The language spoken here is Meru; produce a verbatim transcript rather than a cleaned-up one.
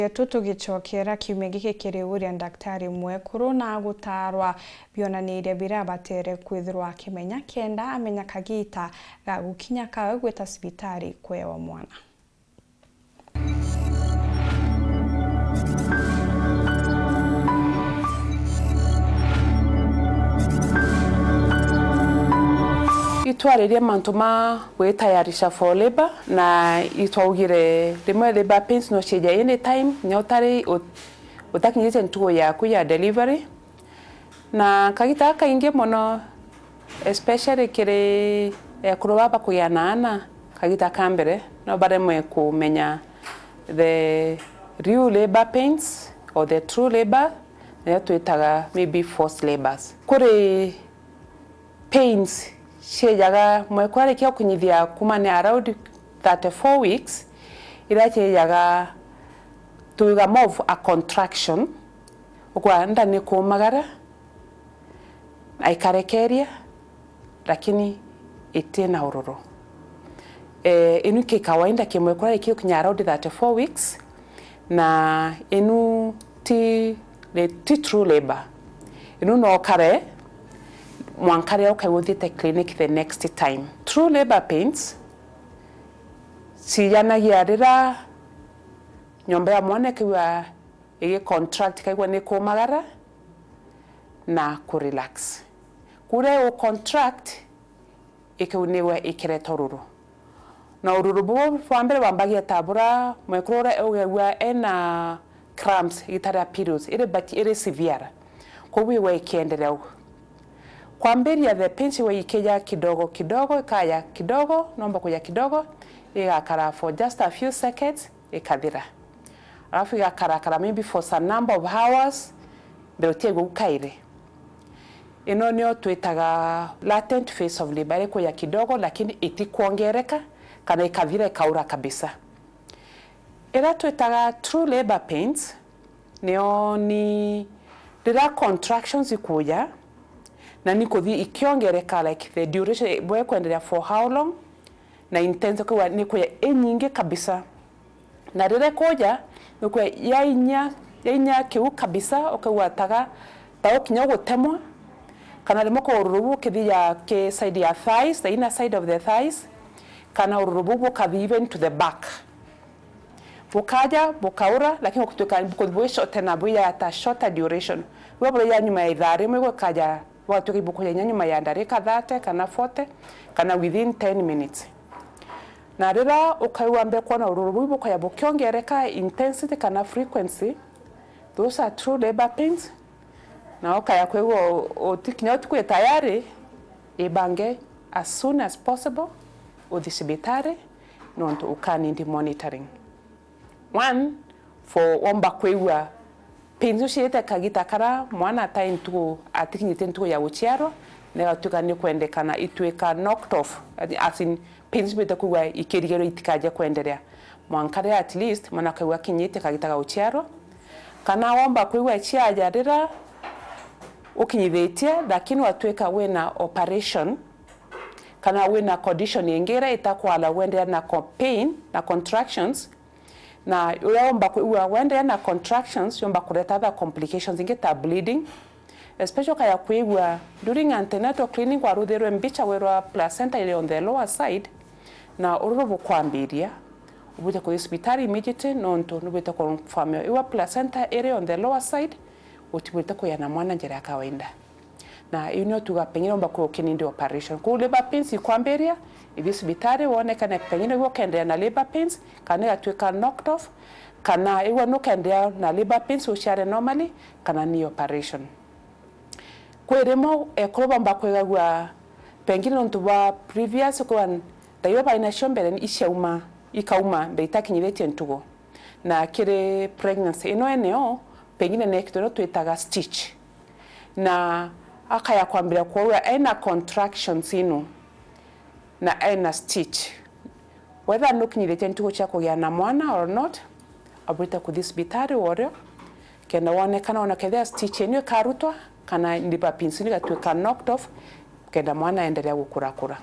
Yetu tugicokera kiumia giki kiri uria ndaktari mwekuru na gutaarwa bionaniria birabatere kwithirwa akimenya kenda amenya kagita ga gukinya kawe gwita cibitari kwewa mwana. Itwaririe mantu ma gwitayarisha for labor, na itwaugire rimwe labor pains no ciija anytime, kinya utari ut-, utakinyite ntugu yaku ya delivery. Na kagita kaingi mono, especially kiri ekuru baba kugia na ana, kagita ka mbere no baremwe kumenya the real labor pains or the true labor, niyo twitaga maybe forced labors. Kuri pains ciejaga mwekuru arikia gukinyithia kuma ni around thirty-four weeks, iria ciejaga tuiga more of a contraction, ukwa nda ni kumagara na ikarekeria, lakini itina ururu. Eh, inu ki kawaida ki mwekuru arikia gukinya around thirty-four weeks, na inu ti, ti true labor. Inu no kare mwanka riria ukaigua uthiite clinic the next time. True labor pains cijanagia riria nyomba ya mwana ikaigua igi contract, ikaigua ni kumagara na ku relax. Kuria u contract, ikiunigwa ikireta ururu. Na ururu buu bwa mbere bwambagia ta bura mwekuru uria ugagua ena cramps, igita ria periods, iri but iri severe. Koguo igwa ikiendelea uu. Kwambiria the pains igwa ikija kidogo kidogo, ikaya kidogo, nomba kuja kidogo, igakara for just a few seconds, ikathira. Alafu igakarakara maybe for some number of hours, mbere utiaigua u kairi. Ino nio twitaga latent phase of labor, iri kuja kidogo, lakini itikwongereka, kana ikathira ikaura kabisa. Iria twitaga true labor pains, nio ni riria contractions ikuja, na ni kuthi ikiongereka, like, the duration, bwe kwendelea for how long, na intensity, ukauga ni kuja inyingi kabisa. Na riria ikuja, ni kuja yainya, yainya kiu kabisa, ukaigua taga, ta ukinya gutemwa, kana rimwe kwa ururu buu ukithia ki side ya thighs, the inner side of the thighs, kana ururu buu bukathi even to the back. Bukaja, bukaura, lakini gutuika bukuthi bwi short na bwi ya ta shorter duration. Bwe buri ya nyuma ya ithaa rimwe gukaja, bugatuika ibukuja inya nyuma ya ndarika thirty kana forty, kana within ten minutes. Na riria ukaigua mbere kwona ururu buu bukaja bukiongereka intensity kana frequency, those are true labor pains. Na ukaya kwigua u-, utikinya utuku tayari, ibange as soon as possible uthi cibitari, nontu ukanindi monitoring. One, for womba kwigua pains uciite kagita kara mwana atai ntugu, atikinyite ntugu ya guciarwa, na igatuika ni kwendekana ituika knocked off, as in, pains ibwite kwigua ikirigerwa itikaje kwenderea. Mwanka riria at least mwana akaigua akinyite kagita ga guciarwa. Kana womba kwigua ciaja riria ukinyithitie, lakini watuika wina operation, kana wina condition ingi iria itakwala wenderea na co-, pain na contractions, na uria womba kwigua wenderea na contractions, yomba kureta other complications ingi ta bleeding, especially ukaya kwigua during antenatal cleaning waruthirwe mbicha wirwa placenta iri on the lower side, na ururu bukwambiria, ubwite kuthi cibitari immediately, nontu nubwite confirmio iwa placenta iri on the lower side, utibwite kuya na mwana njira ya kawaida. Na iu nio tuga pengine umba kuya ukinindi operation. Kwou labor pains ikwambiria, ithi cibitari wonekane pengine igua ukenderea na labor pains, kana igatuika knocked off, kana igua nukenderea na labor pains uciare normally, kana ni operation. Kwi rimwe ekuru bomba kwigagua pengine nontu bwa previous, kwa ndaiwa bainacio mbere iciauma, ikauma mbere itakinyithitie ntugu. Na kiri pregnancy ino eneo, pengine ni kitu ino twitaga stitch. Na akaya kwambira kwigua ena contractions ino, na ena stitch. Whether nukinyithitie ntugu cia kugia na mwana or not, abwite kuthi cibitari worio, kenda wonekana ona kethira stitch ino ikarutwa, kana labor pains ino igatuika knocked off, kenda mwana aenderea gukurakura.